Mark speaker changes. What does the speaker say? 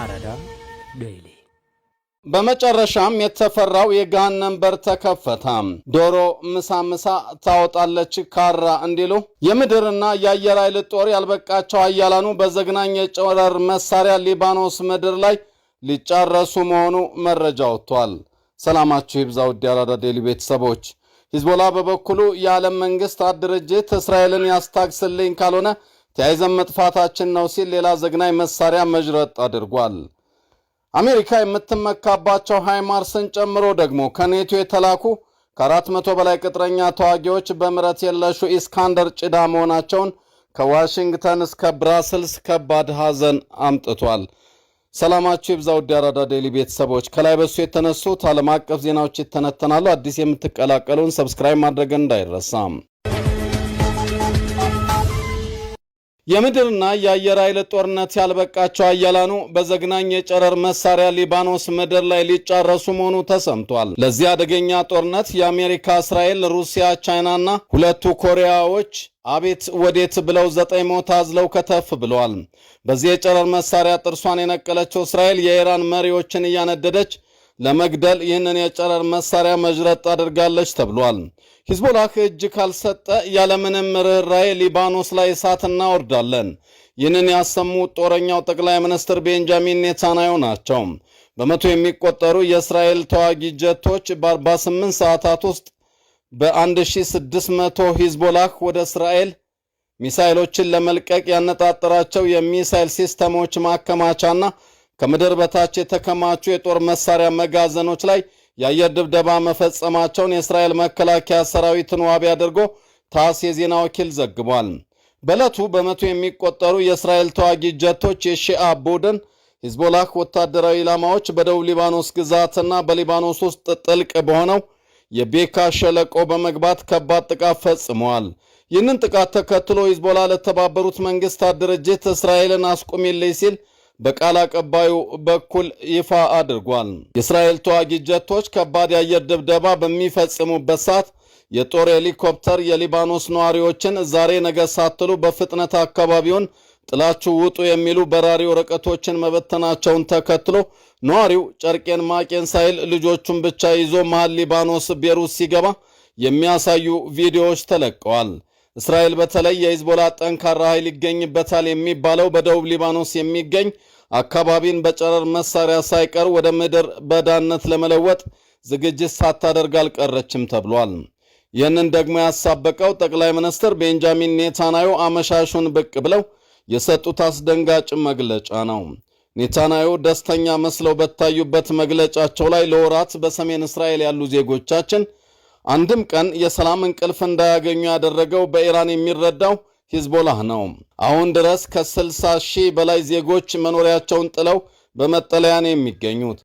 Speaker 1: አራዳ ዴይሊ።
Speaker 2: በመጨረሻም የተፈራው የገሃነም በር ተከፈተ። ዶሮ ምሳ ምሳ ታወጣለች ካራ እንዲሉ የምድርና የአየር ኃይል ጦር ያልበቃቸው ኃያላኑ በዘግናኝ የጨረር መሳሪያ ሊባኖስ ምድር ላይ ሊጫረሱ መሆኑ መረጃ ወጥቷል። ሰላማችሁ ይብዛ ውድ የአራዳ ዴይሊ ቤተሰቦች። ሂዝቦላ በበኩሉ የዓለም መንግስታት ድርጅት እስራኤልን ያስታግስልኝ ካልሆነ ተያይዘን መጥፋታችን ነው ሲል ሌላ ዘግናኝ መሳሪያ መዥረጥ አድርጓል። አሜሪካ የምትመካባቸው ሃይማርስን ጨምሮ ደግሞ ከኔቶ የተላኩ ከ400 በላይ ቅጥረኛ ተዋጊዎች በምረት የለሹ ኢስካንደር ጭዳ መሆናቸውን ከዋሽንግተን እስከ ብራስልስ ከባድ ሐዘን አምጥቷል። ሰላማችሁ ይብዛ ውድ የአራዳ ዴይሊ ቤተሰቦች። ከላይ በሱ የተነሱት ዓለም አቀፍ ዜናዎች ይተነተናሉ። አዲስ የምትቀላቀሉን subscribe ማድረግ እንዳይረሳም። የምድርና የአየር ኃይል ጦርነት ያልበቃቸው ኃያላኑ በዘግናኝ የጨረር መሳሪያ ሊባኖስ ምድር ላይ ሊጫረሱ መሆኑ ተሰምቷል። ለዚህ አደገኛ ጦርነት የአሜሪካ፣ እስራኤል፣ ሩሲያ፣ ቻይናና ሁለቱ ኮሪያዎች አቤት ወዴት ብለው ዘጠኝ ሞት አዝለው ከተፍ ብለዋል። በዚህ የጨረር መሳሪያ ጥርሷን የነቀለችው እስራኤል የኢራን መሪዎችን እያነደደች ለመግደል ይህንን የጨረር መሳሪያ መዥረጥ አድርጋለች ተብሏል። ሂዝቦላህ እጅ ካልሰጠ ያለምንም ርኅራኄ ሊባኖስ ላይ እሳት እናወርዳለን። ይህንን ያሰሙ ጦረኛው ጠቅላይ ሚኒስትር ቤንጃሚን ኔታንያሁ ናቸው። በመቶ የሚቆጠሩ የእስራኤል ተዋጊ ጀቶች በ48 ሰዓታት ውስጥ በ1600 ሂዝቦላህ ወደ እስራኤል ሚሳይሎችን ለመልቀቅ ያነጣጠራቸው የሚሳይል ሲስተሞች ማከማቻና ከምድር በታች የተከማቹ የጦር መሳሪያ መጋዘኖች ላይ የአየር ድብደባ መፈጸማቸውን የእስራኤል መከላከያ ሰራዊትን ዋቢ አድርጎ ታስ የዜና ወኪል ዘግቧል። በዕለቱ በመቶ የሚቆጠሩ የእስራኤል ተዋጊ ጀቶች የሺአ ቡድን ሂዝቦላህ ወታደራዊ ኢላማዎች በደቡብ ሊባኖስ ግዛትና በሊባኖስ ውስጥ ጥልቅ በሆነው የቤካ ሸለቆ በመግባት ከባድ ጥቃት ፈጽመዋል። ይህንን ጥቃት ተከትሎ ሂዝቦላ ለተባበሩት መንግስታት ድርጅት እስራኤልን አስቁሚልኝ ሲል በቃል አቀባዩ በኩል ይፋ አድርጓል። የእስራኤል ተዋጊ ጀቶች ከባድ የአየር ድብደባ በሚፈጽሙበት ሰዓት የጦር ሄሊኮፕተር የሊባኖስ ነዋሪዎችን ዛሬ ነገ ሳትሉ በፍጥነት አካባቢውን ጥላችሁ ውጡ የሚሉ በራሪ ወረቀቶችን መበተናቸውን ተከትሎ ነዋሪው ጨርቄን ማቄን ሳይል ልጆቹን ብቻ ይዞ መሃል ሊባኖስ ቤሩት ሲገባ የሚያሳዩ ቪዲዮዎች ተለቀዋል። እስራኤል በተለይ የሂዝቦላ ጠንካራ ኃይል ይገኝበታል የሚባለው በደቡብ ሊባኖስ የሚገኝ አካባቢን በጨረር መሳሪያ ሳይቀር ወደ ምድር በዳነት ለመለወጥ ዝግጅት ሳታደርግ አልቀረችም ተብሏል። ይህንን ደግሞ ያሳበቀው ጠቅላይ ሚኒስትር ቤንጃሚን ኔታንያሁ አመሻሹን ብቅ ብለው የሰጡት አስደንጋጭ መግለጫ ነው። ኔታንያሁ ደስተኛ መስለው በታዩበት መግለጫቸው ላይ ለወራት በሰሜን እስራኤል ያሉ ዜጎቻችን አንድም ቀን የሰላም እንቅልፍ እንዳያገኙ ያደረገው በኢራን የሚረዳው ሂዝቦላህ ነው። አሁን ድረስ ከ60 ሺህ በላይ ዜጎች መኖሪያቸውን ጥለው በመጠለያ ነው የሚገኙት።